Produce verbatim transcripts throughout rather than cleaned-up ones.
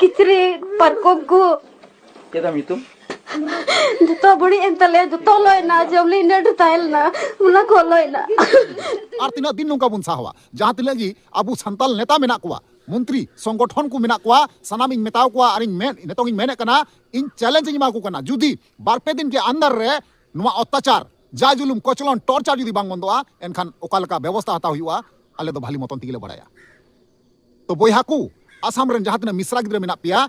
ᱠᱤᱪᱨᱤᱡ, ᱯᱟᱨᱠᱚᱢ ᱠᱚ᱾ ᱪᱮᱫ ᱛᱟᱢ ᱧᱩᱛᱩᱢ? ᱡᱚᱛᱚ ᱵᱟᱹᱲᱤᱡ ᱮᱱ ᱛᱟᱞᱮᱭᱟ, ᱡᱚᱛᱚ ᱞᱚᱭ ᱮᱱᱟ, ᱡᱚᱢ ᱞᱤᱧ ᱱᱮᱰ ᱛᱟᱦᱮᱸ ᱞᱮᱱᱟ, ᱚᱱᱟ ᱠᱚ ᱞᱚᱭ ᱮᱱᱟ᱾ ᱟᱨ ᱛᱤᱱᱟᱹᱜ ᱫᱤᱱ ᱱᱚᱝᱠᱟ ᱵᱚᱱ ᱥᱟᱦᱟᱣᱟ? ᱡᱟᱦᱟᱸ ᱛᱤᱱᱟᱹᱜ ᱜᱮ ᱟᱵᱚ ᱥᱟᱱᱛᱟᱞ ᱱᱮᱛᱟ ᱢᱮᱱᱟᱜ ᱠᱚᱣᱟ, ᱢᱚᱱᱛᱨᱤ, ᱥᱚᱝᱜᱚᱴᱷᱚᱱ ᱠᱚ ᱢᱮᱱᱟᱜ ᱠᱚᱣᱟ, ᱥᱟᱱᱟᱢ ᱤᱧ ᱢᱮᱛᱟᱣ ᱠᱚᱣᱟ ᱟᱨ ᱤᱧ ᱢᱮᱱ, ᱱᱤᱛᱚᱝ ᱤᱧ ᱢᱮᱱᱮᱫ ᱠᱟᱱᱟ, ᱤᱧ ᱪᱮᱞᱮᱧᱡᱽ ᱤᱧ ᱮᱢᱟ ᱠᱚ ᱠᱟᱱᱟ, ᱡᱩᱫᱤ ᱵᱟᱨ ᱯᱮ ᱫᱤᱱ ᱜᱮ ᱟᱱᱫᱟᱨ ᱨᱮ ᱱᱚᱣᱟ ᱚᱛᱛᱟᱪᱟᱨ, ᱡᱟ ᱡᱩᱞᱩᱢ, ᱠᱚᱪᱞᱚᱱ, ᱴᱚᱨᱪᱟᱨ ᱡᱩᱫᱤ ᱵᱟᱝ ᱵᱚᱱᱫᱚᱜᱼᱟ, ᱮᱱᱠᱷᱟᱱ ᱚᱠᱟ ᱞᱮᱠᱟ ᱵᱮᱵᱚᱥᱛᱷᱟ ᱦᱟᱛᱟᱣ ᱦᱩᱭᱩᱜᱼᱟ, ᱟᱞᱮ ᱫᱚ ᱵᱷᱟᱞᱤ ᱢᱚᱛᱚᱱ ᱛᱮᱜᱮ ᱞᱮ ᱵᱟᱲᱟᱭᱟ᱾ ᱛᱚ ᱵᱚᱭᱦᱟ ᱠᱚ, ᱟᱥᱟᱢ ᱨᱮᱱ ᱡᱟᱦᱟᱸ ᱛᱤᱱᱟᱹᱜ ᱢᱤᱥᱨᱟ ᱜᱤᱫᱽᱨᱟᱹ ᱢᱮᱱᱟᱜ ᱯᱮᱭᱟ,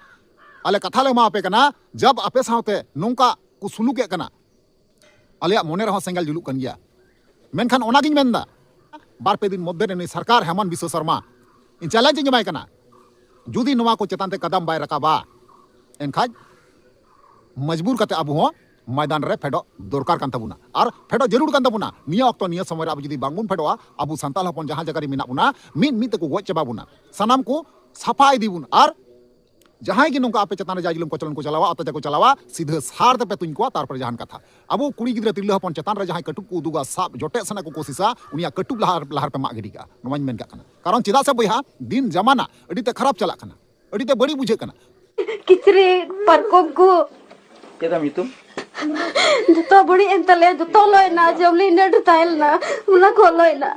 ᱟᱞᱮ ᱠᱟᱛᱷᱟ ᱞᱮ ᱮᱢᱟ ᱟᱯᱮ ᱠᱟᱱᱟ, ᱡᱟᱵ ᱟᱯᱮ ᱥᱟᱶᱛᱮ ᱱᱚᱝᱠᱟ ᱠᱚ ᱥᱩᱞᱩᱠᱮᱫ ᱠᱟᱱᱟ, ᱟᱞᱮᱭᱟᱜ ᱢᱚᱱᱮ ᱨᱮᱦᱚᱸ ᱥᱮᱸᱜᱮᱞ ᱡᱩᱞᱩᱜ ᱠᱟᱱ ᱜᱮᱭᱟ᱾ ᱢᱮᱱᱠᱷᱟᱱ ᱚᱱᱟᱜᱤᱧ ᱢᱮᱱᱫᱟ, ᱵᱟᱨ ᱯᱮ ᱫᱤᱱ ᱢᱚᱫᱽᱫᱷᱮ ᱨᱮ ᱱᱩᱭ ᱥᱚᱨᱠᱟᱨ ᱦᱮᱢᱚᱱᱛ ᱵᱤᱥᱣᱚ ᱥᱚᱨᱢᱟ, ᱤᱧ ᱪᱮᱞᱮᱧᱡᱽ ᱤᱧ ᱮᱢᱟᱭ ᱠᱟᱱᱟ, ᱡᱩᱫᱤ ᱱᱚᱣᱟ ᱠᱚ ᱪᱮᱛᱟᱱ ᱛᱮ ᱠᱟᱫᱟᱢ ᱵᱟᱭ ᱨᱟᱠᱟᱵᱟ, ᱮᱱᱠᱷᱟᱡ ᱢᱚᱡᱽᱵᱩᱨ ᱠᱟᱛᱮ ᱟᱵᱚ ᱦᱚᱸ ᱢᱚᱭᱫᱟᱱ ᱨᱮ ᱯᱷᱮᱰᱚᱜ ᱫᱚᱨᱠᱟᱨ ᱠᱟᱱ ᱛᱟᱵᱚᱱᱟ ᱟᱨ ᱯᱷᱮᱰᱚᱜ ᱡᱟᱹᱨᱩᱲ ᱠᱟᱱ ᱛᱟᱵᱚᱱᱟ᱾ ᱱᱤᱭᱟᱹ ᱚᱠᱛᱚ, ᱱᱤᱭᱟᱹ ᱥᱚᱢᱚᱭ ᱨᱮ ᱟᱵᱚ ᱡᱩᱫᱤ ᱵᱟᱝᱵᱚᱱ ᱯᱷᱮᱰᱚᱜᱼᱟ, ᱟᱵᱚ ᱥᱟᱱᱛᱟᱲ ᱦᱚᱯᱚᱱ ᱡᱟᱦᱟᱸ ᱡᱟᱭᱜᱟ ᱨᱮ ᱢᱮᱱᱟᱜ ᱵᱚᱱᱟ, ᱢᱤᱫ ᱢᱤᱫ ᱛᱮᱠᱚ ᱜᱚᱡ ᱪᱟᱵᱟ ᱵᱚᱱᱟ᱾ ᱥᱟᱱᱟᱢ ᱠᱚ ᱥᱟᱯᱷᱟ ᱤᱫᱤ ᱵᱚᱱ ᱟᱨ ᱡᱟᱦᱟᱸᱭ ᱜᱮ ᱱᱚᱝᱠᱟ ᱟᱯᱮ ᱪᱮᱛᱟᱱ ᱨᱮ ᱡᱟ ᱡᱩᱞᱩᱢ ᱠᱚᱪᱞᱚᱱ ᱠᱚ ᱪᱟᱞᱟᱣᱟ, ᱚᱛᱛᱟᱪᱟᱨ ᱠᱚ ᱪᱟᱞᱟᱣᱟ, ᱥᱤᱫᱷᱟᱹ ᱥᱟᱨ ᱛᱮᱯᱮ ᱛᱩᱧ ᱠᱚᱣᱟ, ᱛᱟᱨᱯᱚᱨᱮ ᱡᱟᱦᱟᱱ ᱠᱟᱛᱷᱟ᱾ ᱟᱵᱚ ᱠᱩᱲᱤ ᱜᱤᱫᱽᱨᱟᱹ ᱛᱤᱨᱞᱟᱹ ᱦᱚᱯᱚᱱ ᱪᱮᱛᱟᱱ ᱨᱮ ᱡᱟᱦᱟᱸᱭ ᱠᱟᱹᱴᱩᱵ ᱠᱚ ᱩᱫᱩᱜᱟ, ᱥᱟᱵ ᱡᱚᱴᱮᱫ ᱥᱟᱱᱟ ᱠᱚ ᱠᱳᱥᱤᱥᱟ, ᱩᱱᱤᱭᱟᱜ ᱠᱟᱹᱴᱩᱵ ᱞᱟᱦᱟ, ᱞᱟᱦᱟ ᱨᱮᱯᱮ ᱢᱟᱜ ᱜᱤᱰᱤ ᱠᱟᱜᱼᱟ, ᱱᱚᱣᱟᱧ ᱢᱮᱱ ᱠᱟᱜ ᱠᱟᱱᱟ᱾ ᱠᱟᱨᱚᱱ ᱪᱮᱫᱟᱜ ᱥᱮ ᱵᱚᱭᱦᱟ, ᱫᱤᱱ ᱡᱟᱢᱟᱱᱟ ᱟᱹᱰᱤ ᱛᱮ ᱠᱷᱟᱨᱟᱯ ᱪᱟᱞᱟᱜ ᱠᱟᱱᱟ, ᱟᱹᱰᱤ ᱛᱮ ᱵᱟᱹᱲᱤᱡ ᱵᱩᱡᱷᱟᱹᱜ ᱠᱟᱱᱟ᱾ ᱠᱤᱪᱨᱤᱡ, ᱯᱟᱨᱠᱚᱢ ᱠᱚ᱾ ᱪᱮᱫ ᱛᱟᱢ ᱧᱩᱛᱩᱢ? ᱡᱚᱛᱚ ᱵᱟᱹᱲᱤᱡ ᱮᱱ ᱛᱟᱞᱮᱭᱟ, ᱡᱚᱛᱚ ᱞᱚᱭ ᱮᱱᱟ, ᱡᱚᱢ ᱞᱤᱧ ᱱᱮᱰ ᱛᱟᱦᱮᱸ ᱞᱮᱱᱟ, ᱚᱱᱟ ᱠᱚ ᱞᱚᱭ ᱮᱱᱟ᱾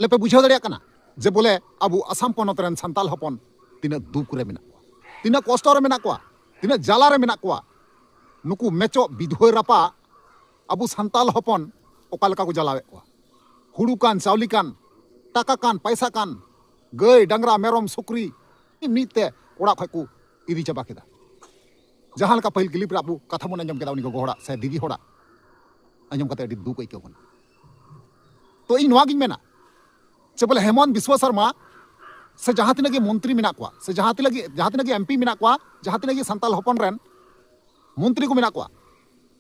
ᱞᱮ ᱯᱮ ᱵᱩᱡᱷᱟᱹᱣ ᱫᱟᱲᱮᱭᱟᱜ ᱠᱟᱱᱟ ᱡᱮ ᱵᱚᱞᱮ ᱟᱵᱚ ᱟᱥᱟᱢ ᱯᱚᱱᱚᱛ ᱨᱮᱱ ᱥᱟᱱᱛᱟᱞ ᱦᱚᱯᱚᱱ ᱛᱤᱱᱟᱹᱜ ᱫᱩᱠ ᱨᱮ ᱢᱮᱱᱟᱜ ᱠᱚᱣᱟ, ᱛᱤᱱᱟᱹᱜ ᱠᱚᱥᱴᱚ ᱨᱮ ᱢᱮᱱᱟᱜ ᱠᱚᱣᱟ, ᱛᱤᱱᱟᱹᱜ ᱡᱟᱞᱟ ᱨᱮ ᱢᱮᱱᱟᱜ ᱠᱚᱣᱟ᱾ ᱱᱩᱠᱩ ᱢᱮᱪᱚᱜ ᱵᱤᱫᱷᱣᱟᱹ ᱨᱟᱯᱟᱜ ᱟᱵᱚ ᱥᱟᱱᱛᱟᱞ ᱦᱚᱯᱚᱱ ᱚᱠᱟ ᱞᱮᱠᱟ ᱠᱚ ᱡᱟᱞᱟᱣᱮᱫ ᱠᱚᱣᱟ᱾ ᱦᱩᱲᱩ ᱠᱟᱱ, ᱪᱟᱣᱞᱮ ᱠᱟᱱ, ᱴᱟᱠᱟ ᱠᱟᱱ, ᱯᱟᱭᱥᱟ ᱠᱟᱱ, ᱜᱟᱹᱭ, ᱰᱟᱝᱨᱟ, ᱢᱮᱨᱚᱢ, ᱥᱩᱠᱨᱤ, ᱢᱤᱫ ᱢᱤᱫ ᱛᱮ ᱚᱲᱟᱜ ᱠᱷᱚᱡ ᱠᱚ ᱤᱫᱤ ᱪᱟᱵᱟ ᱠᱮᱫᱟ᱾ ᱡᱟᱦᱟᱸ ᱞᱮᱠᱟ ᱯᱟᱹᱦᱤᱞ ᱠᱞᱤᱯ ᱨᱮ ᱟᱵᱚ ᱠᱟᱛᱷᱟ ᱵᱚᱱ ᱟᱸᱡᱚᱢ ᱠᱮᱫᱟ ᱩᱱᱤ ᱜᱚᱜᱚ ᱦᱚᱲᱟᱜ ᱥᱮ ᱫᱤᱫᱤ ᱦᱚᱲᱟᱜ, ᱟᱸᱡᱚᱢ ᱠᱟᱛᱮ ᱟᱹᱰᱤ ᱫᱩᱠ ᱟᱹᱭᱠᱟᱹᱣ ᱠᱟᱱᱟ᱾ ᱛᱚ ᱤᱧ ᱱᱚᱣᱟ ᱜᱤᱧ ᱢᱮᱱᱟ, ᱥᱮ ᱵᱚᱞᱮ ᱦᱮᱢᱚᱱᱛ ᱵᱤᱥᱣᱟ ᱥᱚᱨᱢᱟ ᱥᱮ ᱡᱟᱦᱟᱸ ᱛᱤᱱᱟᱹᱜ ᱜᱮ ᱢᱚᱱᱛᱨᱤ ᱢᱮᱱᱟᱜ ᱠᱚᱣᱟ, ᱥᱮ ᱡᱟᱦᱟᱸ ᱛᱤᱱᱟᱹᱜ ᱜᱮ, ᱡᱟᱦᱟᱸ ᱛᱤᱱᱟᱹᱜ ᱜᱮ ᱮᱢ ᱯᱤ ᱢᱮᱱᱟᱜ ᱠᱚᱣᱟ, ᱡᱟᱦᱟᱸ ᱛᱤᱱᱟᱹᱜ ᱜᱮ ᱥᱟᱱᱛᱟᱞ ᱦᱚᱯᱚᱱ ᱨᱮᱱ ᱢᱚᱱᱛᱨᱤ ᱠᱚ ᱢᱮᱱᱟᱜ ᱠᱚᱣᱟ,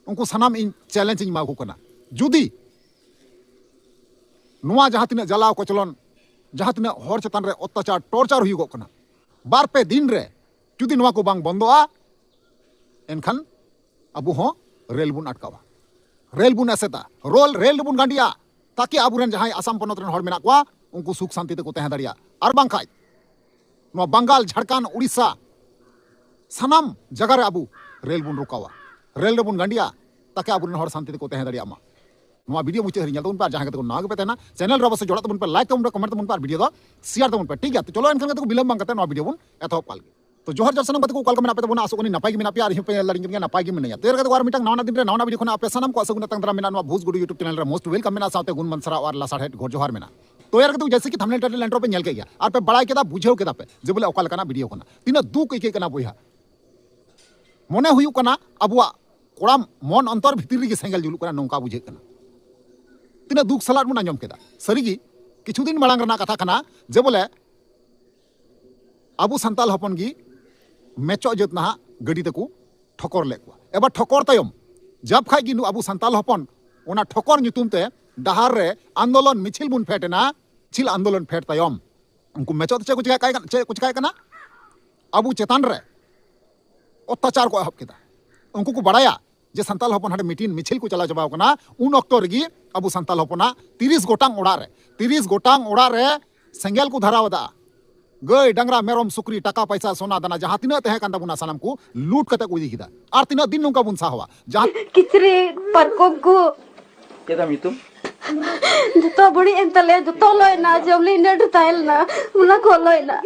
ᱩᱱᱠᱩ ᱥᱟᱱᱟᱢ ᱤᱧ ᱪᱮᱞᱮᱧᱡᱽ ᱤᱧ ᱮᱢᱟ ᱠᱚ ᱠᱟᱱᱟ᱾ ᱡᱩᱫᱤ ᱱᱚᱣᱟ ᱡᱟᱦᱟᱸ ᱛᱤᱱᱟᱹᱜ ᱡᱟᱞᱟᱣ ᱠᱚᱪᱞᱚᱱ, ᱡᱟᱦᱟᱸ ᱛᱤᱱᱟᱹᱜ ᱦᱚᱲ ᱪᱮᱛᱟᱱ ᱨᱮ ᱚᱛᱛᱟᱪᱟᱨ, ᱴᱚᱨᱪᱟᱨ ᱦᱩᱭᱩᱜᱚᱜ ᱠᱟᱱᱟ, ᱵᱟᱨ ᱯᱮ ᱫᱤᱱ ᱨᱮ ᱡᱩᱫᱤ ᱱᱚᱣᱟ ᱠᱚ ᱵᱟᱝ ᱵᱚᱱᱫᱚᱜᱼᱟ, ᱮᱱᱠᱷᱟᱱ ᱟᱵᱚ ᱦᱚᱸ ᱨᱮᱞ ᱵᱚᱱ ᱟᱴᱠᱟᱣᱟ, ᱨᱮᱞ ᱵᱚᱱ ᱮᱥᱮᱫᱟ, ᱨᱳᱞ, ᱨᱮᱞ ᱨᱮᱵᱚᱱ ᱜᱟᱸᱰᱤᱭᱟ, ᱛᱟᱠᱤ ᱟᱵᱚᱨᱮᱱ ᱡᱟᱦᱟᱸᱭ ᱟᱥᱟᱢ ᱯᱚᱱᱚᱛ ᱨᱮᱱ ᱦᱚᱲ ᱢᱮᱱᱟᱜ ᱠᱚᱣᱟ, ᱩᱱᱠᱩ ᱥᱩᱠ ᱥᱟᱱᱛᱤ ᱛᱮᱠᱚ ᱛᱟᱦᱮᱸ ᱫᱟᱲᱮᱭᱟᱜᱼᱟ᱾ ᱟᱨ ᱵᱟᱝᱠᱷᱟᱡ ᱱᱚᱣᱟ ᱵᱟᱝᱜᱟᱞ, ᱡᱷᱟᱲᱠᱷᱚᱸᱰ, ᱩᱲᱤᱥᱥᱟ, ᱥᱟᱱᱟᱢ ᱡᱟᱭᱜᱟ ᱨᱮ ᱟᱵᱚ ᱨᱮᱞ ᱵᱚᱱ ᱨᱚᱠᱟᱣᱟ, ᱨᱮᱞ ᱨᱮᱵᱚᱱ ᱜᱟᱸᱰᱤᱭᱟ, ᱛᱟᱠᱮ ᱟᱵᱚᱨᱮᱱ ᱦᱚᱲ ᱥᱟᱱᱛᱤ ᱛᱮᱠᱚ ᱛᱟᱦᱮᱸ ᱫᱟᱲᱮᱭᱟᱜ ᱢᱟ᱾ ᱱᱚᱣᱟ ᱵᱷᱤᱰᱤᱭᱳ ᱢᱩᱪᱟᱹᱫ ᱦᱟᱹᱨᱤᱡ ᱧᱮᱞ ᱛᱟᱵᱚᱱ ᱯᱮ, ᱟᱨ ᱡᱟᱦᱟᱸ ᱠᱟᱛᱮ ᱠᱚ ᱱᱟᱣᱟ ᱜᱮᱯᱮ ᱛᱟᱦᱮᱱᱟ, ᱪᱮᱱᱮᱞ ᱨᱮ ᱚᱵᱚᱥᱥᱳᱭ ᱡᱚᱲᱟᱜ ᱛᱟᱵᱚᱱ ᱯᱮ, ᱞᱟᱭᱤᱠ ᱛᱟᱵᱚᱱ ᱯᱮ, ᱠᱚᱢᱮᱱᱴ ᱛᱟᱵᱚᱱ ᱯᱮ, ᱟᱨ ᱵᱷᱤᱰᱤᱭᱳ ᱫᱚ ᱥᱮᱭᱟᱨ ᱛᱟᱵᱚᱱ ᱯᱮ, ᱴᱷᱤᱠ ᱜᱮᱭᱟ? ᱛᱚ ᱪᱚᱞᱚ ᱮᱱᱠᱷᱟᱱ ᱜᱟᱛᱮ ᱠᱚ, ᱵᱤᱞᱚᱢ ᱵᱟᱝ ᱠᱟᱛᱮ ᱱᱚᱣᱟ ᱵᱷᱤᱰᱤᱭᱳ ᱵᱚᱱ ᱮᱛᱚᱦᱚᱵ ᱠᱟᱜ ᱞᱮᱜᱮ᱾ ᱛᱚ ᱡᱚᱦᱟᱨ ᱡᱚᱦᱟᱨ ᱥᱟᱱᱟᱢ ᱜᱟᱛᱮ ᱠᱚ, ᱚᱠᱟ ᱞᱮᱠᱟ ᱢᱮᱱᱟᱜ ᱯᱮ ᱛᱟᱵᱚᱱᱟ? ᱟᱥᱚᱜ ᱠᱟᱹᱱᱟᱹᱧ ᱱᱟᱯᱟᱭ ᱜᱮ ᱢᱮᱱᱟᱜ ᱯᱮᱭᱟ, ᱟᱨ ᱤᱧ ᱦᱚᱸ ᱯᱮ ᱧᱮᱞ ᱫᱟᱲᱮᱭᱟᱜ ᱠᱟᱱ ᱜᱮᱭᱟ, ᱱᱟᱯᱟᱭ ᱜᱮ ᱢᱮᱱᱟᱜ ᱞᱤᱧᱟ᱾ ᱛᱚ ᱮᱨ ᱜᱟᱛᱮ ᱠᱚ, ᱟᱨ ᱢᱤᱫᱴᱟᱝ ᱱᱟᱣᱟ ᱱᱟᱜ ᱫᱤᱱ ᱨᱮ ᱱᱟᱣᱟ ᱱᱟᱜ ᱵᱷᱤᱰᱤᱭᱳ ᱠᱷᱚᱱᱟᱜ ᱟᱯᱮ ᱥᱟᱱᱟᱢ ᱠᱚ ᱟᱥᱟᱹᱜᱩᱱ ᱟᱛᱟᱝ ᱫᱟᱨᱟᱢ ᱢᱮᱱᱟᱜᱼᱟ ᱱᱚᱣᱟ ᱵᱷᱩᱡᱽ ᱜᱩᱰᱩ YouTube ᱪᱮᱱᱮᱞ ᱨᱮ᱾ Most welcome ᱢᱮᱱᱟᱜᱼᱟ, ᱥᱟᱶᱛᱮ ᱜᱩᱱ ᱢᱟᱱ ᱥᱟᱨᱦᱟᱣ ᱟᱨ ᱞᱟᱥᱟᱲᱦᱮᱫ ᱜᱚᱰ ᱡᱚᱦᱟᱨ ᱢᱮᱱᱟᱜᱼᱟ᱾ ᱛᱚ ᱮᱨ ᱜᱟᱛᱮ ᱠᱚ, ᱡᱮᱭᱥᱮ ᱠᱤ ᱛᱷᱟᱢᱵᱱᱮᱞ ᱴᱟᱭᱴᱮᱞ ᱤᱱᱴᱨᱳ ᱯᱮ ᱧᱮᱞ ᱠᱮᱫ ᱜᱮᱭᱟ, ᱟᱨ ᱯᱮ ᱵᱟᱲᱟᱭ ᱠᱮᱫᱟ, ᱵᱩᱡᱷᱟᱹᱣ ᱠᱮᱫᱟ ᱯᱮ ᱡᱮ ᱵᱚᱞᱮ ᱚᱠᱟ ᱞᱮᱠᱟᱱᱟᱜ ᱵᱷᱤᱰᱤᱭᱳ ᱠᱟᱱᱟ᱾ ᱛᱤᱱᱟᱹᱜ ᱫᱩᱠ ᱟᱹᱭᱠᱟᱹᱜ ᱠᱟᱱᱟ ᱵᱚᱭᱦᱟ, ᱢᱚᱱᱮ ᱦᱩᱭᱩᱜ ᱠᱟᱱᱟ ᱟᱵᱚᱣᱟᱜ ᱠᱚᱲᱟᱢ ᱢᱚᱱ ᱚᱱᱛᱚᱨ ᱵᱷᱤᱛᱤᱨ ᱨᱮᱜᱮ ᱥᱮᱸᱜᱮᱞ ᱡᱩᱞᱩᱜ ᱠᱟᱱᱟ, ᱱᱚᱝᱠᱟ ᱵᱩᱡᱷᱟᱹᱜ ᱠᱟᱱᱟ᱾ ᱛᱤᱱᱟᱹᱜ ᱫᱩᱠ ᱥᱟᱞᱟᱜ ᱵᱚᱱ ᱟᱸᱡᱚᱢ ᱠᱮᱫᱟ᱾ ᱥᱟᱹᱨᱤᱜᱮ ᱠᱤᱪᱷᱩ ᱫᱤᱱ ᱢᱟᱲᱟᱝ ᱨᱮᱱᱟᱜ ᱠᱟᱛᱷᱟ ᱠᱟᱱᱟ ᱡᱮ ᱵᱚᱞᱮ ᱟᱵᱚ ᱥᱟᱱᱛᱟᱞ ᱦᱚᱯᱚᱱ ᱜᱮ ᱢᱮᱪᱚᱜ ᱡᱟᱹᱛ ᱱᱟᱦᱟᱜ ᱜᱟᱹᱰᱤ ᱛᱮᱠᱚ ᱴᱷᱚᱠᱚᱨ ᱞᱮᱫ ᱠᱚᱣᱟ᱾ ᱮᱵᱟᱨ ᱴᱷᱚᱠᱚᱨ ᱛᱟᱭᱚᱢ ᱡᱟᱵ ᱠᱷᱟᱡ ᱜᱮ ᱱᱩ ᱟᱵᱚ ᱥᱟᱱᱛᱟᱞ ᱦᱚᱯᱚᱱ ᱚᱱᱟ ᱴᱷᱚᱠᱚᱨ ᱧᱩᱛᱩᱢ ᱛᱮ ᱰᱟᱦᱟᱨ ᱨᱮ ᱟᱱᱫᱳᱞᱚᱱ ᱢᱤᱪᱷᱤᱞ ᱵᱚᱱ ᱯᱷᱮᱰ ᱮᱱᱟ᱾ ᱢᱤᱪᱷᱤᱞ ᱟᱱᱫᱳᱞᱚᱱ ᱯᱷᱮᱰ ᱛᱟᱭᱚᱢ ᱩᱱᱠᱩ ᱢᱮᱪᱚᱜ ᱫᱚ ᱪᱮᱫ ᱠᱚ ᱪᱤᱠᱟᱭ ᱠᱟᱱᱟ, ᱪᱮᱫ ᱠᱚ ᱪᱤᱠᱟᱭ ᱠᱟᱱᱟ? ᱟᱵᱚ ᱪᱮᱛᱟᱱ ᱨᱮ ᱚᱛᱛᱟᱪᱟᱨ ᱠᱚ ᱮᱦᱚᱵ ᱠᱮᱫᱟ᱾ ᱩᱱᱠᱩ ᱠᱚ ᱵᱟᱲᱟᱭᱟ ᱡᱮ ᱥᱟᱱᱛᱟᱞ ᱦᱚᱯᱚᱱ ᱦᱟᱸᱰᱮ ᱢᱤᱴᱤᱝ ᱢᱤᱪᱷᱤᱞ ᱠᱚ ᱪᱟᱞᱟᱣ ᱪᱟᱵᱟᱣ ᱠᱟᱱᱟ, ᱩᱱ ᱚᱠᱛᱚ ᱨᱮᱜᱮ ᱟᱵᱚ ᱥᱟᱱᱛᱟᱞ ᱦᱚᱯᱚᱱᱟᱜ ᱛᱤᱨᱤᱥ ᱜᱚᱴᱟᱝ ᱚᱲᱟᱜ ᱨᱮ, ᱛᱤᱨᱤᱥ ᱜᱚᱴᱟᱝ ᱚᱲᱟᱜ ᱨᱮ ᱥᱮᱸᱜᱮᱞ ᱠᱚ ᱫᱷᱚᱨᱟᱣ ᱟᱫᱟ᱾ ᱜᱟᱹᱭ, ᱰᱟᱝᱨᱟ, ᱢᱮᱨᱚᱢ, ᱥᱩᱠᱨᱤ, ᱴᱟᱠᱟ, ᱯᱟᱭᱥᱟ, ᱥᱚᱱᱟ, ᱫᱟᱱᱟ, ᱡᱟᱦᱟᱸ ᱛᱤᱱᱟᱹᱜ ᱛᱟᱦᱮᱸ ᱠᱟᱱ ᱛᱟᱵᱚᱱᱟ, ᱥᱟᱱᱟᱢ ᱠᱚ ᱞᱩᱴ ᱠᱟᱛᱮ ᱠᱚ ᱤᱫᱤ ᱠᱮᱫᱟ᱾ ᱟᱨ ᱛᱤᱱᱟᱹᱜ ᱫᱤᱱ ᱱᱚᱝᱠᱟ ᱵᱚᱱ ᱥᱟᱦᱟᱣᱟ? ᱡᱟᱦᱟᱸ ᱠᱤᱪᱨᱤᱡ, ᱯᱟᱨᱠᱚᱢ ᱠᱚ᱾ ᱪᱮᱫ ᱛᱟᱢ ᱧᱩᱛᱩᱢ? ᱡᱚᱛᱚ ᱵᱟᱹᱲᱤᱡ ᱮᱱ ᱛᱟᱞᱮᱭᱟ, ᱡᱚᱛᱚ ᱞᱚᱭ ᱮᱱᱟ, ᱡᱚᱢ ᱞᱤᱧ ᱱᱮᱰ ᱛᱟᱦᱮᱸ ᱞᱮᱱᱟ, ᱚᱱᱟ ᱠᱚ ᱞᱚᱭ ᱮᱱᱟ᱾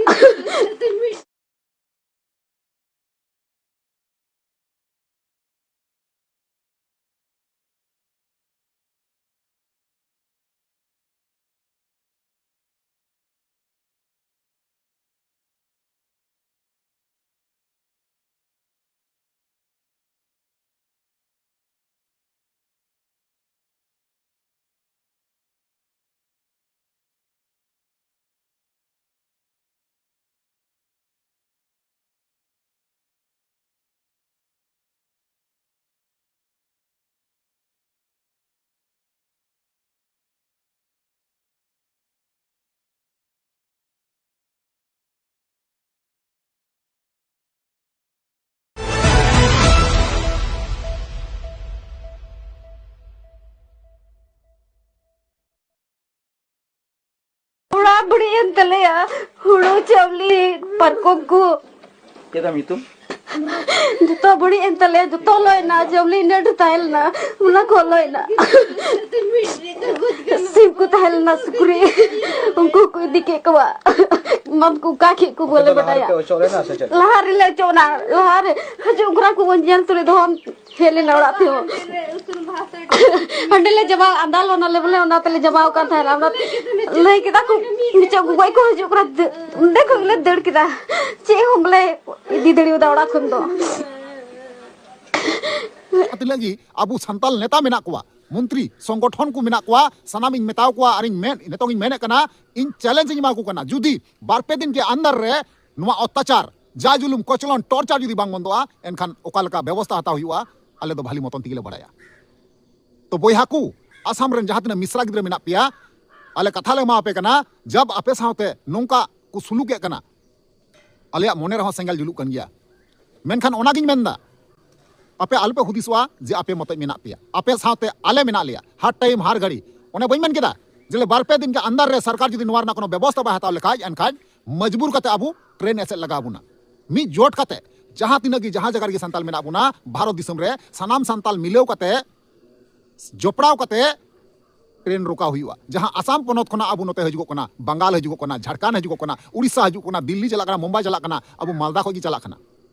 ᱵᱟᱹᱲᱤᱡ ᱮᱱ ᱛᱟᱞᱮᱭᱟ, ᱦᱩᱲᱩ, ᱪᱟᱣᱞᱮ, ᱯᱟᱨᱠᱚᱢ ᱠᱚ᱾ ᱪᱮᱫ ᱛᱟᱢ ᱧᱩᱛᱩᱢ? ᱡᱚᱛᱚ ᱵᱟᱹᱲᱤᱡ ᱮᱱ ᱛᱟᱞᱮᱭᱟ, ᱡᱚᱛᱚ ᱞᱚᱭᱱᱟ, ᱪᱟᱣᱞᱮ ᱤᱱᱟᱹ ᱰᱷᱮᱨ ᱛᱟᱦᱮᱸ ᱞᱮᱱᱟ, ᱚᱱᱟ ᱠᱚ ᱞᱚᱭᱱᱟ᱾ ᱥᱤᱢ ᱠᱚ ᱛᱟᱦᱮᱸ ᱞᱮᱱᱟ, ᱥᱩᱠᱨᱤ, ᱩᱱᱠᱩ ᱠᱚ ᱤᱫᱤ ᱠᱮᱫ ᱠᱚᱣᱟ᱾ ᱢᱟᱢ ᱠᱚ ᱚᱠᱟ ᱠᱮᱫ ᱠᱚ ᱵᱚᱞᱮ ᱟᱯᱮ ᱫᱚ ᱞᱟᱦᱟ ᱵᱟᱰᱟᱭᱟ᱾ ᱨᱮᱯᱮ ᱚᱪᱚᱜ ᱞᱮᱱᱟ ᱥᱮ ᱪᱮᱫ? ᱞᱟᱦᱟ ᱨᱮᱞᱮ ᱚᱪᱚᱜ ᱮᱱᱟ, ᱞᱟᱦᱟ ᱨᱮ ᱦᱤᱡᱩᱜ ᱜᱷᱚᱨᱟ ᱠᱚ ᱵᱚᱱ ᱧᱮᱞ ᱛᱩᱞᱩᱡ ᱫᱚᱦᱚ ᱦᱮᱡ ᱞᱮᱱᱟ ᱚᱲᱟᱜ ᱛᱮᱦᱚᱸ᱾ ᱦᱟᱸᱰᱮ ᱞᱮ ᱡᱟᱢᱟ, ᱟᱸᱫᱟᱞ ᱚᱱᱟ ᱞᱮ ᱵᱚᱞᱮ, ᱚᱱᱟ ᱛᱮᱞᱮ ᱡᱟᱢᱟᱣ ᱠᱟᱱ ᱛᱟᱦᱮᱱᱟ᱾ ᱚᱱᱟ ᱞᱟᱹᱭ ᱠᱮᱫᱟ ᱠᱚ, ᱱᱤᱪᱚᱜ ᱜᱚᱜᱚᱡ ᱠᱚ ᱦᱤᱡᱩᱜ ᱠᱟᱱᱟ᱾ ᱚᱸᱰᱮ ᱠᱷᱚᱱ ᱞᱮ ᱫᱟᱹᱲ ᱠᱮᱫᱟ, ᱪᱮᱫ ᱦᱚᱸ ᱵᱚᱞᱮ ᱤᱫᱤ ᱫᱟᱲᱮᱭᱟᱫᱟ ᱚᱲᱟᱜ ᱠᱷᱚᱱ ᱫᱚ᱾ ᱡᱟᱦᱟᱸ ᱛᱤᱱᱟᱹᱜ ᱜᱮ ᱟᱵᱚ ᱥᱟᱱᱛᱟᱞ ᱱᱮᱛᱟ ᱢᱮᱱᱟᱜ ᱠᱚᱣᱟ, ᱢᱚᱱᱛᱨᱤ, ᱥᱚᱝᱜᱚᱴᱷᱚᱱ ᱠᱚ ᱢᱮᱱᱟᱜ ᱠᱚᱣᱟ, ᱥᱟᱱᱟᱢ ᱤᱧ ᱢᱮᱛᱟᱣ ᱠᱚᱣᱟ ᱟᱨ ᱤᱧ ᱢᱮᱱ, ᱱᱤᱛᱚᱝ ᱤᱧ ᱢᱮᱱᱮᱫ ᱠᱟᱱᱟ, ᱤᱧ ᱪᱮᱞᱮᱧᱡᱽ ᱤᱧ ᱮᱢᱟ ᱠᱚ ᱠᱟᱱᱟ, ᱡᱩᱫᱤ ᱵᱟᱨ ᱯᱮ ᱫᱤᱱ ᱜᱮ ᱟᱱᱫᱟᱨ ᱨᱮ ᱱᱚᱣᱟ ᱚᱛᱛᱟᱪᱟᱨ, ᱡᱟ ᱡᱩᱞᱩᱢ, ᱠᱚᱪᱞᱚᱱ, ᱴᱚᱨᱪᱟᱨ ᱡᱩᱫᱤ ᱵᱟᱝ ᱵᱚᱱᱫᱚᱜᱼᱟ, ᱮᱱᱠᱷᱟᱱ ᱚᱠᱟ ᱞᱮᱠᱟ ᱵᱮᱵᱚᱥᱛᱷᱟ ᱦᱟᱛᱟᱣ ᱦᱩᱭᱩᱜᱼᱟ, ᱟᱞᱮ ᱫᱚ ᱵᱷᱟᱞᱤ ᱢᱚᱛᱚᱱ ᱛᱮᱜᱮ ᱞᱮ ᱵᱟᱲᱟᱭᱟ᱾ ᱛᱚ ᱵᱚᱭᱦᱟ ᱠᱚ, ᱟᱥᱟᱢ ᱨᱮᱱ ᱡᱟᱦᱟᱸ ᱛᱤᱱᱟᱹᱜ ᱢᱤᱥᱨᱟ ᱜᱤᱫᱽᱨᱟᱹ ᱢᱮᱱᱟᱜ ᱯᱮᱭᱟ, ᱟᱞᱮ ᱠᱟᱛᱷᱟ ᱞᱮ ᱮᱢᱟ ᱯᱮ ᱠᱟᱱᱟ, ᱡᱟᱵ ᱟᱯᱮ ᱥᱟᱶᱛᱮ ᱱᱚᱝᱠᱟ ᱠᱚ ᱥᱩᱞᱩᱠᱮᱫ ᱠᱟᱱᱟ, ᱟᱞᱮᱭᱟᱜ ᱢᱚᱱᱮ ᱨᱮᱦᱚᱸ ᱥᱮᱸᱜᱮᱞ ᱡᱩᱞᱩᱜ ᱠᱟᱱ ᱜᱮᱭᱟ᱾ ᱢᱮᱱᱠᱷᱟᱱ ᱚᱱᱟᱜᱤᱧ ᱢᱮᱱᱫᱟ, ᱟᱯᱮ ᱟᱞᱚᱯᱮ ᱦᱩᱫᱤᱥᱚᱜᱼᱟ ᱡᱮ ᱟᱯᱮ ᱢᱚᱛᱚᱡ ᱢᱮᱱᱟᱜ ᱯᱮᱭᱟ, ᱟᱯᱮ ᱥᱟᱶᱛᱮ ᱟᱞᱮ ᱢᱮᱱᱟᱜ ᱞᱮᱭᱟ, ᱦᱟᱨ ᱴᱟᱭᱤᱢ ᱦᱟᱨ ᱜᱷᱟᱹᱲᱤ᱾ ᱚᱱᱮ ᱵᱟᱹᱧ ᱢᱮᱱ ᱠᱮᱫᱟ ᱡᱮ ᱵᱟᱨ ᱯᱮ ᱫᱤᱱ ᱜᱮ ᱟᱱᱫᱟᱨ ᱨᱮ ᱥᱚᱨᱠᱟᱨ ᱡᱩᱫᱤ ᱱᱚᱣᱟ ᱨᱮᱱᱟᱜ ᱠᱳᱱᱳ ᱵᱮᱵᱚᱥᱛᱷᱟ ᱵᱟᱭ ᱦᱟᱛᱟᱣ ᱞᱮᱠᱷᱟᱡ, ᱮᱱᱠᱷᱟᱱ ᱢᱚᱡᱽᱵᱩᱨ ᱠᱟᱛᱮ ᱟᱵᱚ ᱴᱨᱮᱱ ᱮᱥᱮᱫ ᱞᱟᱜᱟᱣ ᱵᱚᱱᱟ᱾ ᱢᱤᱫ ᱡᱳᱴ ᱠᱟᱛᱮ ᱡᱟᱦᱟᱸ ᱛᱤᱱᱟᱹᱜ ᱜᱮ, ᱡᱟᱦᱟᱸ ᱡᱟᱭᱜᱟ ᱨᱮᱜᱮ ᱥᱟᱱᱛᱟᱞ ᱢᱮᱱᱟᱜ ᱵᱚᱱᱟ ᱵᱷᱟᱨᱚᱛ ᱫᱤᱥᱚᱢ ᱨᱮ, ᱥᱟᱱᱟᱢ ᱥᱟᱱᱛᱟᱞ ᱢᱤᱞᱟᱹᱣ ᱠᱟᱛᱮ, ᱡᱚᱯᱲᱟᱣ ᱠᱟᱛᱮ ᱴᱨᱮᱱ ᱨᱚᱠᱟᱣ ᱦᱩᱭᱩᱜᱼᱟ᱾ ᱡᱟᱦᱟᱸ ᱟᱥᱟᱢ ᱯᱚᱱᱚᱛ ᱠᱷᱚᱱᱟᱜ ᱟᱵᱚ ᱱᱚᱛᱮ ᱦᱤᱡᱩᱜᱚᱜ ᱠᱟᱱᱟ, ᱵᱟᱝᱜᱟᱞ ᱦᱤᱡᱩᱜᱚᱜ ᱠᱟᱱᱟ, ᱡᱷᱟᱲᱠᱷᱚᱸᱰ ᱦᱤᱡᱩᱜᱚᱜ ᱠᱟᱱᱟ, ᱩᱲᱤᱥᱥᱟ ᱦᱤᱡᱩᱜ ᱠᱟᱱᱟ, ᱫᱤᱞᱞᱤ ᱪᱟᱞᱟᱜ ᱠᱟᱱᱟ, ᱢᱩᱢᱵᱟᱭ ᱪᱟᱞᱟᱜ ᱠᱟᱱᱟ, ᱟᱵᱚ ᱢᱟᱞᱫᱟ ᱠᱷᱚᱱ ᱜᱮ ᱪᱟᱞᱟᱜ ᱠᱟᱱᱟ,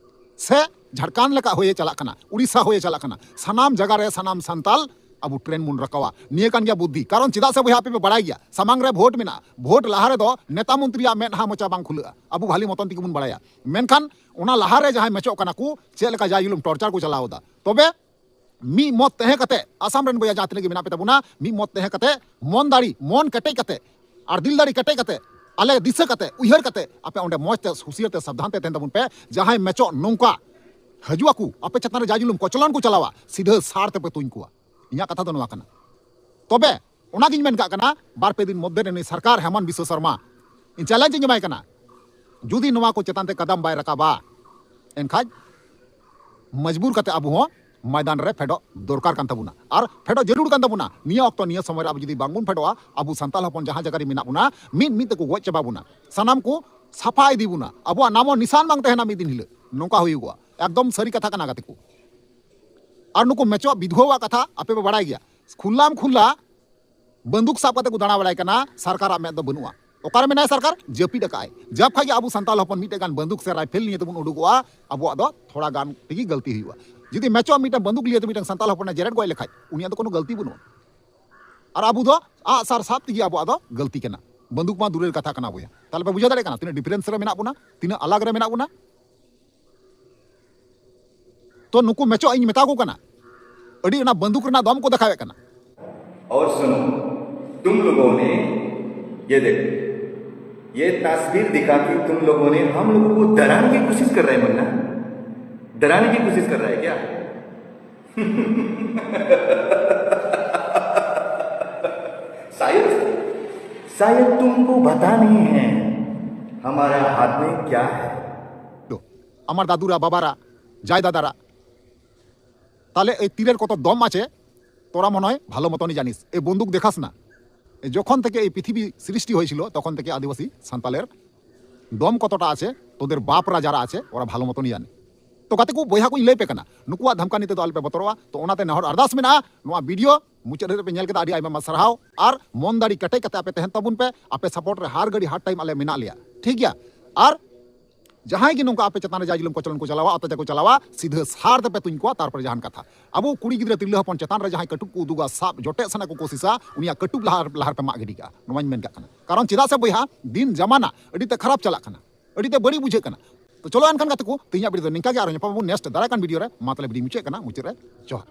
ᱥᱮ ᱡᱷᱟᱲᱠᱷᱚᱸᱰ ᱞᱮᱠᱟ ᱦᱩᱭᱮ ᱪᱟᱞᱟᱜ ᱠᱟᱱᱟ, ᱩᱲᱤᱥᱥᱟ ᱦᱩᱭᱮ ᱪᱟᱞᱟᱜ ᱠᱟᱱᱟ, ᱥᱟᱱᱟᱢ ᱡᱟᱭᱜᱟ ᱨᱮ ᱥᱟᱱᱟᱢ ᱥᱟᱱᱛᱟᱞ ᱟᱵᱚ ᱴᱨᱮᱱ ᱵᱚᱱ ᱨᱟᱠᱟᱣᱟ᱾ ᱱᱤᱭᱟᱹ ᱠᱟᱱ ᱜᱮᱭᱟ ᱵᱩᱫᱽᱫᱷᱤ᱾ ᱠᱟᱨᱚᱱ ᱪᱮᱫᱟᱜ ᱥᱮ ᱵᱚᱭᱦᱟ, ᱟᱯᱮ ᱯᱮ ᱵᱟᱲᱟᱭ ᱜᱮᱭᱟ, ᱥᱟᱢᱟᱝ ᱨᱮ ᱵᱷᱳᱴ ᱢᱮᱱᱟᱜᱼᱟ, ᱵᱷᱳᱴ ᱞᱟᱦᱟ ᱨᱮᱫᱚ ᱱᱮᱛᱟ ᱢᱚᱱᱛᱨᱤᱭᱟᱜ ᱢᱮᱫᱦᱟ ᱢᱚᱪᱟ ᱵᱟᱝ ᱠᱷᱩᱞᱟᱹᱜᱼᱟ, ᱟᱵᱚ ᱵᱷᱟᱞᱤ ᱢᱚᱛᱚᱱ ᱛᱮᱜᱮ ᱵᱚᱱ ᱵᱟᱲᱟᱭᱟ᱾ ᱢᱮᱱᱠᱷᱟᱱ ᱚᱱᱟ ᱞᱟᱦᱟ ᱨᱮ ᱡᱟᱦᱟᱸᱭ ᱢᱮᱪᱚᱜ ᱠᱟᱱᱟ ᱠᱚ, ᱪᱮᱫ ᱞᱮᱠᱟ ᱡᱟ ᱡᱩᱞᱩᱢ ᱴᱚᱨᱪᱟᱨ ᱠᱚ ᱪᱟᱞᱟᱣ ᱮᱫᱟ, ᱛᱚᱵᱮ ᱢᱤᱫ ᱢᱚᱛ ᱛᱟᱦᱮᱸ ᱠᱟᱛᱮ, ᱟᱥᱟᱢ ᱨᱮᱱ ᱵᱚᱭᱦᱟ ᱡᱟᱦᱟᱸ ᱛᱤᱱᱟᱹᱜ ᱜᱮ ᱢᱮᱱᱟᱜ ᱯᱮ ᱛᱟᱵᱚᱱᱟ, ᱢᱤᱫ ᱢᱚᱛ ᱛᱟᱦᱮᱸ ᱠᱟᱛᱮ, ᱢᱚᱱ ᱫᱟᱲᱮ, ᱢᱚᱱ ᱠᱮᱴᱮᱡ ᱠᱟᱛᱮ ᱟᱨ ᱫᱤᱞ ᱫᱟᱲᱮ ᱠᱮᱴᱮᱡ ᱠᱟᱛᱮ, ᱟᱞᱮ ᱫᱤᱥᱟᱹ ᱠᱟᱛᱮ, ᱩᱭᱦᱟᱹᱨ ᱠᱟᱛᱮ, ᱟᱯᱮ ᱚᱸᱰᱮ ᱢᱚᱡᱽ ᱛᱮ, ᱦᱩᱥᱤᱭᱟᱹᱨ ᱛᱮ, ᱥᱟᱵᱫᱷᱟᱱ ᱛᱮ ᱛᱟᱦᱮᱱ ᱛᱟᱵᱚᱱ ᱯᱮ᱾ ᱡᱟᱦᱟᱸᱭ ᱢᱮᱪᱚᱜ ᱱᱚᱝᱠᱟ ᱦᱤᱡᱩᱜ ᱟᱠᱚ, ᱟᱯᱮ ᱪᱮᱛᱟᱱ ᱨᱮ ᱡᱟ ᱡᱩᱞᱩᱢ ᱠᱚᱪᱞᱚᱱ ᱠᱚ ᱪᱟᱞᱟᱣᱟ, ᱥᱤᱫᱷᱟᱹ ᱥᱟᱨ ᱛᱮᱯᱮ ᱛᱩᱧ ᱠᱚᱣᱟ᱾ ᱤᱧᱟᱹᱜ ᱠᱟᱛᱷᱟ ᱫᱚ ᱱᱚᱣᱟ ᱠᱟᱱᱟ᱾ ᱛᱚᱵᱮ ᱚᱱᱟᱜᱤᱧ ᱢᱮᱱ ᱠᱟᱜ ᱠᱟᱱᱟ, ᱵᱟᱨ ᱯᱮ ᱫᱤᱱ ᱢᱚᱫᱽᱫᱷᱮ ᱨᱮ ᱱᱩᱭ ᱥᱚᱨᱠᱟᱨ ᱦᱮᱢᱚᱱᱛ ᱵᱤᱥᱥᱚ ᱥᱚᱨᱢᱟ, ᱤᱧ ᱪᱮᱞᱮᱧᱡᱽ ᱤᱧ ᱮᱢᱟᱭ ᱠᱟᱱᱟ, ᱡᱩᱫᱤ ᱱᱚᱣᱟ ᱠᱚ ᱪᱮᱛᱟᱱ ᱛᱮ ᱠᱟᱫᱟᱢ ᱵᱟᱭ ᱨᱟᱠᱟᱵᱟ, ᱮᱱᱠᱷᱟᱡ ᱢᱚᱡᱽᱵᱩᱨ ᱠᱟᱛᱮ ᱟᱵᱚ ᱦᱚᱸ ᱢᱚᱭᱫᱟᱱ ᱨᱮ ᱯᱷᱮᱰᱚᱜ ᱫᱚᱨᱠᱟᱨ ᱠᱟᱱ ᱛᱟᱵᱚᱱᱟ ᱟᱨ ᱯᱷᱮᱰᱚᱜ ᱡᱟᱹᱨᱩᱲ ᱠᱟᱱ ᱛᱟᱵᱚᱱᱟ᱾ ᱱᱤᱭᱟᱹ ᱚᱠᱛᱚ, ᱱᱤᱭᱟᱹ ᱥᱚᱢᱚᱭ ᱨᱮ ᱟᱵᱚ ᱡᱩᱫᱤ ᱵᱟᱝᱵᱚᱱ ᱯᱷᱮᱰᱚᱜᱼᱟ, ᱟᱵᱚ ᱥᱟᱱᱛᱟᱲ ᱦᱚᱯᱚᱱ ᱡᱟᱦᱟᱸ ᱡᱟᱭᱜᱟ ᱨᱮ ᱢᱮᱱᱟᱜ ᱵᱚᱱᱟ, ᱢᱤᱫ ᱢᱤᱫ ᱛᱮᱠᱚ ᱜᱚᱡ ᱪᱟᱵᱟ ᱵᱚᱱᱟ, ᱥᱟᱱᱟᱢ ᱠᱚ ᱥᱟᱯᱷᱟ ᱤᱫᱤ ᱵᱚᱱᱟ, ᱟᱵᱚᱣᱟᱜ ᱱᱟᱢᱚ ᱱᱤᱥᱟᱱ ᱵᱟᱝ ᱛᱟᱦᱮᱱᱟ ᱢᱤᱫ ᱫᱤᱱ ᱦᱤᱞᱳᱜ᱾ ᱱᱚᱝᱠᱟ ᱦᱩᱭᱩᱜᱚᱜᱼᱟ, ᱮᱠᱫᱚᱢ ᱥᱟᱹᱨᱤ ᱠᱟᱛᱷᱟ ᱠᱟᱱᱟ ᱜᱟᱛᱮ ᱠᱚ᱾ ᱟᱨ ᱱᱩᱠᱩ ᱢᱮᱪᱚᱜ ᱵᱤᱫᱷᱩᱣᱟᱹᱣᱟᱜ ᱠᱟᱛᱷᱟ ᱟᱯᱮ ᱯᱮ ᱵᱟᱲᱟᱭ ᱜᱮᱭᱟ, ᱠᱷᱩᱞᱟᱢ ᱠᱷᱩᱞᱟ ᱵᱟᱱᱫᱩᱠ ᱥᱟᱵ ᱠᱟᱛᱮ ᱠᱚ ᱫᱟᱬᱟ ᱵᱟᱲᱟᱭ ᱠᱟᱱᱟ, ᱥᱚᱨᱠᱟᱨᱟᱜ ᱢᱮᱫ ᱫᱚ ᱵᱟᱹᱱᱩᱜᱼᱟ᱾ ᱚᱠᱟᱨᱮ ᱢᱮᱱᱟᱭ ᱥᱚᱨᱠᱟᱨ? ᱡᱟᱹᱯᱤᱫ ᱟᱠᱟᱫ ᱟᱭ᱾ ᱡᱟᱵ ᱠᱷᱟᱡ ᱜᱮ ᱟᱵᱚ ᱥᱟᱱᱛᱟᱲ ᱦᱚᱯᱚᱱ ᱢᱤᱫᱴᱮᱡ ᱜᱟᱱ ᱵᱟᱱᱫᱩᱠ ᱥᱮ ᱨᱟᱭᱯᱷᱮᱞ ᱱᱤᱭᱮ ᱛᱮᱵᱚᱱ ᱩᱰᱩᱠᱚᱜᱼᱟ, ᱟᱵᱚᱣᱟᱜ ᱫᱚ ᱛᱷᱚᱲᱟ ᱜᱟᱱ ᱛᱮᱜᱮ ᱜᱟᱹᱞᱛᱤ ᱦᱩᱭᱩᱜᱼᱟ᱾ ᱡᱩᱫᱤ ᱢᱮᱪᱚᱜ ᱢᱤᱫᱴᱮᱱ ᱵᱟᱱᱫᱩᱠ ᱞᱤᱭᱮ ᱛᱮ ᱢᱤᱫᱴᱮᱱ ᱥᱟᱱᱛᱟᱲ ᱦᱚᱯᱚᱱ ᱡᱮᱨᱮᱫ ᱜᱚᱡ ᱞᱮᱠᱷᱟᱡ, ᱩᱱᱤᱭᱟᱜ ᱫᱚ ᱠᱳᱱᱳ ᱜᱟᱹᱞᱛᱤ ᱵᱟᱹᱱᱩᱜᱼᱟ᱾ ᱟᱨ ᱟᱵᱚ ᱫᱚ ᱟᱜ ᱥᱟᱨ ᱥᱟᱵ ᱛᱮᱜᱮ ᱟᱵᱚᱣᱟᱜ ᱫᱚ ᱜᱟᱹᱞᱛᱤ ᱠᱟᱱᱟ᱾ ᱵᱟᱱᱫᱩᱠ ᱢᱟ ᱫᱩᱨᱮᱨ ᱠᱟᱛᱷᱟ ᱠᱟᱱᱟ ᱵᱚᱭᱦᱟ᱾ ᱛᱟᱦᱞᱮ ᱯᱮ ᱵᱩᱡᱷᱟᱹᱣ ᱫᱟᱲᱮᱭᱟᱜ ᱠᱟᱱᱟ ᱛᱤᱱᱟᱹᱜ ᱰᱤᱯᱷᱟᱨᱮᱱᱥ ᱨᱮ ᱢᱮᱱᱟᱜ ᱵᱚᱱᱟ, ᱛᱤᱱᱟᱹᱜ ᱟᱞᱟᱜᱽ ᱨᱮ ᱢᱮᱱᱟᱜ ᱵᱚᱱᱟ᱾ ᱛᱚ ᱱᱩᱠᱩ ᱢᱮᱪᱚᱜ ᱤᱧ ᱢᱮᱛᱟ ᱠᱚ ᱠᱟᱱᱟ, ᱟᱹᱰᱤ ᱚᱱᱟ ᱵᱟᱱᱫᱩᱠ ᱨᱮᱱᱟᱜ ᱫᱚᱢ ᱠᱚ ᱫᱮᱠᱷᱟᱣᱮᱫ ᱠᱟᱱᱟ᱾ और सुनो, तुम लोगों ने ये देखो, ये तस्वीर दिखा के तुम लोगों ने हम लोगों को डराने की कोशिश कर रहे हैं मन्ना, डराने की कोशिश कर रहा है क्या? शायद शायद तुमको पता नहीं है हमारा हाथ में क्या है। আমার দাদুরা, বাবারা, যায় দাদারা, তাহলে এই তীরের কত দম আছে তোরা মনে হয় ভালো মতনই জানিস। এই বন্দুক দেখাস না। এই যখন থেকে এই পৃথিবী সৃষ্টি হয়েছিল, তখন থেকে আদিবাসী সান্তালের দম কতটা আছে তোদের বাপরা যারা আছে ওরা ভালো মতনই জানে। তো ᱜᱟᱛᱮ ᱠᱚ, ᱵᱚᱭᱦᱟ ᱠᱚᱧ ᱞᱟᱹᱭ ᱯᱮ ᱠᱟᱱᱟ, ᱱᱩᱠᱩᱣᱟᱜ ᱫᱷᱟᱢᱠᱟᱱᱤ ᱛᱮᱫᱚ ᱟᱞᱚᱯᱮ ᱵᱚᱛᱚᱨᱚᱜᱼᱟ᱾ ᱛᱚ ᱚᱱᱟᱛᱮ ᱱᱮᱦᱚᱨ ᱟᱨᱫᱟᱥ ᱢᱮᱱᱟᱜᱼᱟ, ᱱᱚᱣᱟ ᱵᱷᱤᱰᱤᱭᱳ ᱢᱩᱪᱟᱹᱫ ᱫᱷᱟᱹᱵᱤᱡ ᱯᱮ ᱧᱮᱞ ᱠᱮᱫᱟ, ᱟᱹᱰᱤ ᱟᱭᱢᱟ ᱟᱭᱢᱟ ᱥᱟᱨᱦᱟᱣ᱾ ᱟᱨ ᱢᱚᱱ ᱫᱟᱲᱮ ᱠᱮᱴᱮᱡ ᱠᱟᱛᱮ ᱟᱯᱮ ᱛᱟᱦᱮᱱ ᱛᱟᱵᱚᱱ ᱯᱮ, ᱟᱯᱮ ᱥᱟᱯᱳᱨᱴ ᱨᱮ ᱦᱟᱨ ᱜᱷᱟᱹᱲᱤ ᱦᱟᱨ ᱴᱟᱭᱤᱢ ᱟᱞᱮ ᱢᱮᱱᱟᱜ ᱞᱮᱭᱟ, ᱴᱷᱤᱠ ᱜᱮᱭᱟ? ᱟᱨ ᱡᱟᱦᱟᱸᱭ ᱜᱮ ᱱᱚᱝᱠᱟ ᱟᱯᱮ ᱪᱮᱛᱟᱱ ᱨᱮ ᱡᱟ ᱡᱩᱞᱩᱢ ᱠᱚᱪᱞᱚᱱ ᱠᱚ ᱪᱟᱞᱟᱣᱟ, ᱚᱛᱛᱟᱪᱟᱨ ᱠᱚ ᱪᱟᱞᱟᱣᱟ, ᱥᱤᱫᱷᱟᱹ ᱥᱟᱨ ᱛᱮᱯᱮ ᱛᱩᱧ ᱠᱚᱣᱟ, ᱛᱟᱨᱯᱚᱨᱮ ᱡᱟᱦᱟᱱ ᱠᱟᱛᱷᱟ᱾ ᱟᱵᱚ ᱠᱩᱲᱤ ᱜᱤᱫᱽᱨᱟᱹ ᱛᱤᱨᱞᱟᱹ ᱦᱚᱯᱚᱱ ᱪᱮᱛᱟᱱ ᱨᱮ ᱡᱟᱦᱟᱸᱭ ᱠᱟᱹᱴᱩᱵ ᱠᱚ ᱩᱫᱩᱜᱟ, ᱥᱟᱵ ᱡᱚᱴᱮᱫ ᱥᱟᱱᱟ ᱠᱚ ᱠᱳᱥᱤᱥᱟ, ᱩᱱᱤᱭᱟᱜ ᱠᱟᱹᱴᱩᱵ ᱞᱟᱦᱟ ᱞᱟᱦᱟ ᱨᱮᱯᱮ ᱢᱟᱜ ᱜᱤᱰᱤ ᱠᱟᱜᱼᱟ, ᱱᱚᱣᱟᱧ ᱢᱮᱱ ᱠᱟᱜ ᱠᱟᱱᱟ᱾ ᱠᱟᱨᱚᱱ ᱪᱮᱫᱟᱜ ᱥᱮ ᱵᱚᱭᱦᱟ, ᱫᱤᱱ ᱡᱟᱢᱟᱱᱟ ᱟᱹᱰᱤ ᱛᱮ ᱠᱷᱟᱨᱟᱯ ᱪᱟᱞᱟᱜ ᱠᱟᱱᱟ, ᱟᱹᱰᱤ ᱛᱮ ᱵᱟᱹᱲᱤᱡ ᱵᱩᱡᱷᱟᱹᱜ ᱠᱟᱱᱟ᱾ ᱛᱚ ᱪᱚᱞᱚ ᱮᱱᱠᱷᱟᱱ ᱜᱟᱛᱮ ᱠᱚ, ᱛᱮᱦᱮᱧᱟᱜ ᱵᱷᱤᱰᱤᱭᱳ ᱫᱚ ᱱᱤᱝᱠᱟ ᱜᱮ, ᱟᱨᱚ ᱧᱟᱯᱟᱢ ᱟᱵᱚᱱ ᱱᱮᱠᱥᱴ ᱫᱟᱨᱟᱭ ᱠᱟᱱ ᱵᱷᱤᱰᱤᱭᱳ ᱨᱮ᱾ ᱢᱟ ᱛᱟᱦᱞᱮ ᱵᱷᱤᱰᱤᱭᱳ ᱢᱩᱪᱟᱹᱫ ᱠᱟᱱᱟ, ᱢᱩᱪᱟᱹᱫ ᱨᱮ ᱡᱚᱦᱟᱨ᱾